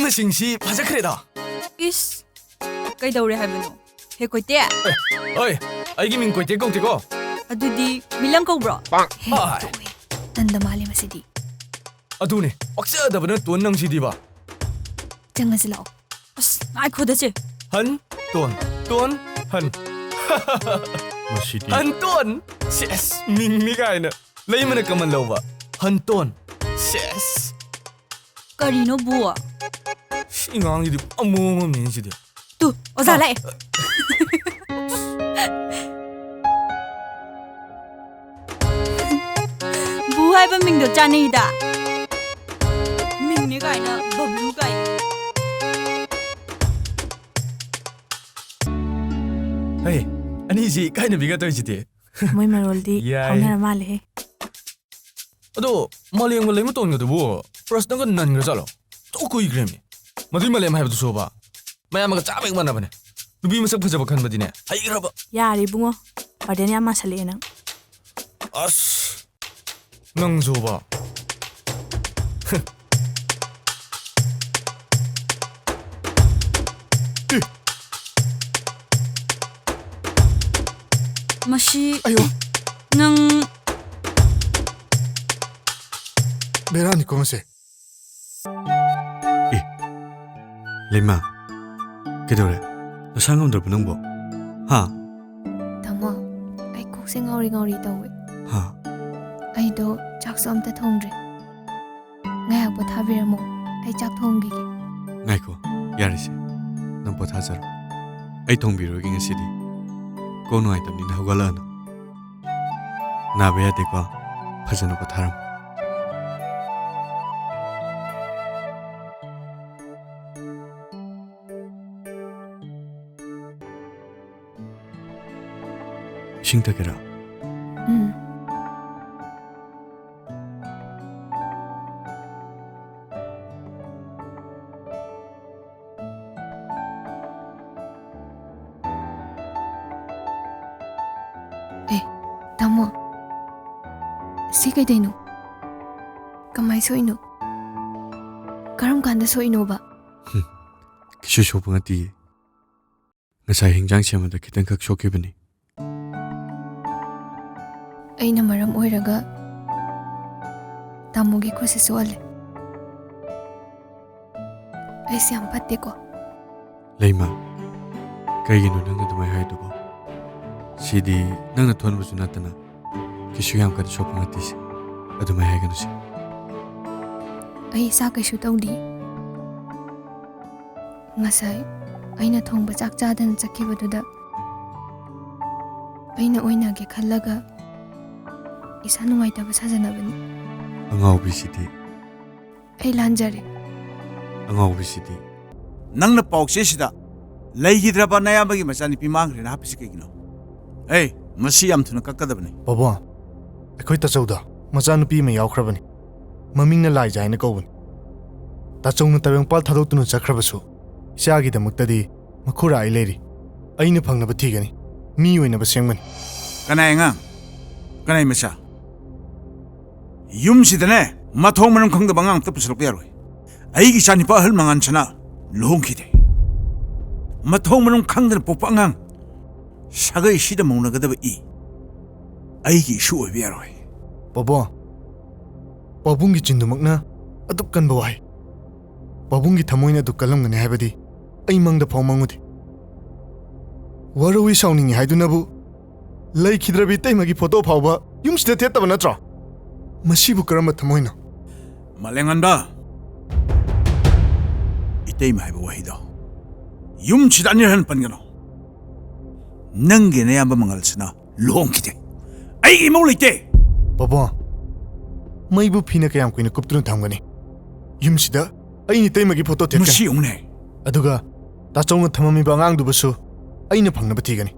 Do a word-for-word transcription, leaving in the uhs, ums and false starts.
ꯃꯁꯤꯡꯁꯤ ꯐꯖꯈ꯭ꯔꯦꯗ꯫ ꯏꯁ, ꯀꯩꯗꯧꯔꯦ ꯍꯥꯏꯕꯅꯣ? ꯍꯦ ꯀꯣꯏꯇꯦ꯫ ꯑꯦ, ꯍꯣꯏ, ꯑꯩꯒꯤ ꯃꯤꯡ ꯀꯣꯏꯇꯦ ꯀꯧꯗꯦꯀꯣ꯫ ꯑꯗꯨꯗꯤ ꯃꯤꯂꯝ ꯀꯧꯕ꯭ꯔꯣ? ꯍꯦ, ꯍꯣꯏ꯫ ꯇꯣꯛꯑꯦ꯫ ꯇꯟꯗ ꯃꯥꯜꯂꯦ ꯃꯁꯤꯗꯤ꯫ ꯑꯗꯨꯅꯦ, ꯄꯛꯆꯗꯕꯅ ꯇꯣꯟ ꯅꯪꯁꯤꯗꯤꯕ꯫ ꯆꯪꯉꯁꯤ ꯂꯥꯛꯑꯣ꯫ ꯑꯁ, ꯉꯥꯏꯈꯣꯗ ꯆꯦ꯫ ꯍꯟ, ꯇꯣꯟ, ꯇꯣꯟ, ꯍꯟ꯫ ꯃꯁꯤꯗꯤ꯫ ꯍꯟ ꯇꯣꯟ꯫ ꯁꯦꯁ, ꯃꯤꯡꯅꯤ ꯀꯥꯏꯅ꯫ ꯂꯩꯃꯅ ꯀꯃꯟ ꯂꯧꯕ꯫ ꯍꯟ ꯇꯣꯟ꯫ ꯁꯦꯁ꯫ ꯀꯔꯤꯅꯣ ꯕꯨ? ꯁꯤ ꯑꯉꯥꯡꯁꯤꯗꯤ ꯄꯨꯔꯥ ꯃꯑꯣꯡ ꯑꯃꯅꯤ ꯁꯤꯗꯤ꯫ ꯇꯨ, ꯑꯣꯖꯥ ꯂꯥꯛꯑꯦ꯫ ꯕꯨ ꯍꯥꯏꯕ ꯃꯤꯡꯗꯣ ꯆꯥꯅꯩꯗ꯫ ꯃꯤꯡꯅꯦ ꯀꯥꯏꯅ ꯕꯕ꯭ꯂꯨ ꯀꯥꯏ꯫ ꯍꯩ, ꯑꯅꯤꯁꯤ ꯏꯀꯥꯏꯅꯕꯤꯒ ꯇꯧꯔꯤꯁꯤꯗꯤ꯫ ꯃꯣꯏ ꯃꯔꯣꯜꯗꯤ ꯌꯥꯏ꯫ ꯐꯥꯎꯅꯔ ꯃꯥꯜꯂꯦꯍꯦ꯫ ꯑꯗꯣ ꯃꯥꯂꯦꯝꯒ ꯂꯩꯃꯇꯣꯟꯒꯗꯨꯕꯨ ꯄ꯭ꯔꯁꯅꯒ ꯅꯟꯈ꯭ꯔ ꯖꯥꯠꯂꯣ? ꯆꯥꯎ ꯀꯨꯏꯈ꯭ꯔꯦꯃꯤ꯫ ꯃꯗꯨꯏ ꯃꯥꯂꯦꯝ ꯍꯥꯏꯕꯗꯨꯁꯨꯕ ꯃꯌꯥꯝꯒ ꯆꯞ ꯍꯦꯛ ꯃꯥꯟꯅꯕꯅꯦ꯫ ꯅꯨꯄꯤ ꯃꯁꯛ ꯐꯖꯕ ꯈꯟꯕꯗꯤꯅꯦ ꯍꯩꯈ꯭ꯔꯕ꯫ ꯌꯥꯔꯦ ꯏꯕꯨꯡꯉꯣ, ꯕꯔꯗꯦꯟ ꯌꯥꯝ ꯃꯥꯁꯜꯂꯛꯑꯦ ꯅꯪ꯫ ꯑꯁ, ꯅꯪꯁꯨꯕ꯫ ꯃꯁꯤ ꯑꯌꯣ꯫ ꯅꯪ ꯕꯦꯔꯥꯅꯤꯀꯣ ꯃꯁꯦ꯫ ꯑꯦ, ꯂꯩꯃ, ꯀꯩꯗꯧꯔꯦ? ꯅꯁꯥ ꯉꯝꯗ꯭ꯔꯕꯣ ꯅꯪꯕꯣ? ꯍꯥ? ꯇꯥꯃꯣ, ꯑꯩ ꯀꯣꯛꯁꯦ ꯉꯥꯎꯔꯤ ꯉꯥꯎꯔꯤ ꯇꯧꯋꯦ꯫ ꯍꯥ? ꯑꯩꯗꯣ ꯆꯥꯛꯁꯨ ꯑꯝꯇ ꯊꯣꯡꯗ꯭ꯔꯤ꯫ ꯉꯥꯏꯍꯥꯛ ꯄꯣꯊꯥꯕꯤꯔꯝꯃꯣ, ꯑꯩ ꯆꯥꯛ ꯊꯣꯡꯈꯤꯒꯦ꯫ ꯉꯥꯏꯈꯣ, ꯌꯥꯔꯦꯁꯦ, ꯅꯪ ꯄꯣꯊꯥꯖꯔꯣ꯫ ꯑꯩ ꯊꯣꯡꯕꯤꯔꯒꯦ ꯉꯁꯤꯗꯤ꯫ ꯀꯣꯛ ꯅꯨꯡꯉꯥꯏꯇꯕꯅꯤꯅ ꯍꯧꯒꯠꯂꯛꯑꯅꯨ꯫ ꯅꯥꯕ ꯌꯥꯗꯦꯀꯣ, ꯐꯖꯅ ꯄꯣꯊꯥꯔꯝꯃꯨ꯫ ꯏꯁꯤꯡ ꯊꯛꯀꯦꯔꯥ? ꯎꯝ꯫ ꯑꯦ, ꯇꯥꯃꯣ, ꯁꯤ ꯀꯩꯗꯩꯅꯣ? ꯀꯃꯥꯏ ꯁꯣꯛꯏꯅꯣ? ꯀꯔꯝ ꯀꯥꯟꯗ ꯁꯣꯛꯏꯅꯣꯕ? ꯀꯩꯁꯨ ꯁꯣꯛꯄ ꯅꯠꯇꯤꯌꯦ꯫ ꯉꯁꯥꯏ ꯍꯤꯟꯖꯥꯡ ꯁꯦꯝꯕꯗ ꯈꯤꯇꯪꯈꯛ ꯁꯣꯛꯈꯤꯕꯅꯤ꯫ ꯑꯩꯅ ꯃꯔꯝ ꯑꯣꯏꯔꯒ ꯇꯥꯃꯣꯒꯤ ꯈꯨꯠꯁꯤ ꯁꯣꯛꯍꯜꯂꯦ꯫ ꯑꯩꯁꯦ ꯌꯥꯝ ꯐꯠꯇꯦꯀꯣ꯫ ꯂꯩꯃ, ꯀꯩꯒꯤꯅꯣ ꯅꯪꯅ ꯑꯗꯨꯃꯥꯏꯅ ꯍꯥꯏꯗꯨꯕꯣ? ꯁꯤꯗꯤ ꯅꯪꯅ ꯊꯣꯟꯕꯁꯨ ꯅꯠꯇꯅ ꯀꯩꯁꯨ ꯌꯥꯝ ꯀꯟꯅ ꯁꯣꯛꯄ ꯅꯠꯇꯦꯁꯦ꯫ ꯑꯗꯨꯃꯥꯏꯅ ꯍꯥꯏꯒꯅꯨꯁꯦ꯫ ꯑꯩ ꯏꯁꯥ ꯀꯩꯁꯨ ꯇꯧꯗꯦ꯫ ꯉꯁꯥꯏ ꯑꯩꯅ ꯊꯣꯡꯕ ꯆꯥꯛ ꯆꯥꯗꯅ ꯆꯠꯈꯤꯕꯗꯨꯗ ꯑꯩꯅ ꯑꯣꯏꯅꯒꯦ ꯈꯜꯂꯒ ꯏꯁꯥ ꯅꯨꯡꯉꯥꯏꯇꯕ ꯁꯥꯖꯅꯕꯅꯤ꯫ ꯑꯉꯥꯎꯕꯤꯁꯤꯗꯤ꯫ ꯑꯩ ꯂꯥꯟꯖꯔꯦ꯫ ꯑꯉꯥꯎꯕꯤꯁꯤꯗꯤ꯫ ꯅꯪꯅ ꯄꯥꯎꯆꯦꯁꯤꯗ ꯂꯩꯈꯤꯗ꯭ꯔꯕ ꯅꯌꯥꯝꯕꯒꯤ ꯃꯆꯥꯅꯨꯄꯤ ꯃꯥꯡꯈ꯭ꯔꯦꯅ ꯍꯥꯞꯄꯤꯁꯤ ꯀꯩꯒꯤꯅꯣ? ꯑꯦ, ꯃꯁꯤ ꯌꯥꯝ ꯊꯨꯅ ꯀꯛꯀꯗꯕꯅꯤ꯫ ꯄꯥꯕꯨꯡ, ꯑꯩꯈꯣꯏ ꯇꯥꯆꯧꯗ ꯃꯆꯥꯅꯨꯄꯤ ꯑꯃ ꯌꯥꯎꯈ꯭ꯔꯕꯅꯤ꯫ ꯃꯃꯤꯡꯅ ꯂꯥꯏꯖꯥ ꯍꯥꯏꯅ ꯀꯧꯕꯅꯤ꯫ ꯇꯥꯆꯧꯅ ꯇꯥꯏꯕꯪꯄꯥꯜ ꯊꯥꯗꯣꯛꯇꯨꯅ ꯆꯠꯈ꯭ꯔꯕꯁꯨ, ꯏꯆꯥꯒꯤꯗꯃꯛꯇꯗꯤ ꯃꯈꯨꯔꯥ ꯑꯩ ꯂꯩꯔꯤ꯫ ꯑꯩꯅ ꯐꯪꯅꯕ ꯊꯤꯒꯅꯤ꯫ ꯃꯤ ꯑꯣꯏꯅꯕ ꯁꯦꯝꯒꯅꯤ꯫ ꯀꯅꯥꯏ ꯑꯉꯥꯡ? ꯀꯅꯥꯏ ꯃꯆꯥ? ꯌꯨꯝꯁꯤꯗꯅꯦ, ꯃꯊꯣꯡ ꯃꯔꯝ ꯈꯪꯗꯕ ꯑꯉꯥꯡ ꯑꯝꯇ ꯄꯨꯁꯜꯂꯛꯄ ꯌꯥꯔꯣꯏ꯫ ꯑꯩꯒꯤ ꯏꯆꯥꯅꯤꯄꯥ ꯑꯍꯜ ꯃꯉꯥꯟꯁꯅꯥ ꯂꯨꯍꯣꯡꯈꯤꯗꯦ꯫ ꯃꯊꯣꯡ ꯃꯔꯝ ꯈꯪꯗꯅ ꯄꯣꯛꯄ ꯑꯉꯥꯡ ꯁꯥꯒꯩꯁꯤꯗ ꯃꯧꯅꯒꯗꯕ ꯏ ꯑꯩꯒꯤ ꯏꯁꯨ ꯑꯣꯏꯕ ꯌꯥꯔꯣꯏ꯫ ꯄꯥꯕꯨꯡ, ꯄꯥꯕꯨꯡꯒꯤ ꯆꯤꯟꯗꯨꯃꯛꯅ ꯑꯗꯨꯛ ꯀꯟꯕ ꯋꯥꯍꯩ, ꯄꯥꯕꯨꯡꯒꯤ ꯊꯃꯣꯏꯅ ꯑꯗꯨꯛ ꯀꯜꯂꯝꯒꯅꯤ ꯍꯥꯏꯕꯗꯤ ꯑꯩ ꯃꯪꯗ ꯐꯥꯎ ꯃꯪꯉꯨꯗꯦ꯫ ꯋꯥꯔꯧꯏ ꯁꯥꯎꯅꯤꯡꯉꯤ ꯍꯥꯏꯗꯨꯅꯕꯨ ꯂꯩꯈꯤꯗ꯭ꯔꯕꯤ ꯏꯇꯩꯃꯒꯤ ꯐꯣꯇꯣ ꯐꯥꯎꯕ ꯌꯨꯝꯁꯤꯗ ꯊꯦꯠꯇꯕ ꯅꯠꯇ꯭ꯔꯣ? ꯃꯁꯤꯕꯨ ꯀꯔꯝꯕ ꯊꯃꯣꯏꯅꯣ? ꯃꯥꯂꯦꯝꯉꯥꯟꯕ, ꯏꯇꯩꯃ ꯍꯥꯏꯕ ꯋꯥꯍꯩꯗꯣ ꯌꯨꯝꯁꯤꯗ ꯑꯅꯤꯔꯛ ꯍꯟꯅ ꯄꯟꯒꯅꯨ꯫ ꯅꯪꯒꯤ ꯅꯌꯥꯝꯕ ꯃꯉꯥꯜꯁꯅꯥ ꯂꯨꯍꯣꯡꯈꯤꯗꯦ꯫ ꯑꯩꯒꯤ ꯏꯃꯧ ꯂꯩꯇꯦ꯫ ꯄꯥꯕꯨꯡ, ꯃꯩꯕꯨ ꯐꯤꯅ ꯀꯌꯥꯝ ꯀꯨꯏꯅ ꯀꯨꯞꯇꯨꯅ ꯊꯝꯒꯅꯤ? ꯌꯨꯝꯁꯤꯗ ꯑꯩ ꯏꯇꯩꯃꯒꯤ ꯐꯣꯇꯣ ꯊꯦꯠꯀꯅꯤ꯫ ꯃꯁꯤ ꯌꯦꯡꯉꯨꯅꯦ꯫ ꯑꯗꯨꯒ ꯇꯥꯆꯧꯅ ꯊꯝꯃꯝꯃꯤꯕ ꯑꯉꯥꯡꯗꯨꯕꯨꯁꯨ ꯑꯩꯅ ꯐꯪꯅꯕ ꯊꯤꯒꯅꯤ꯫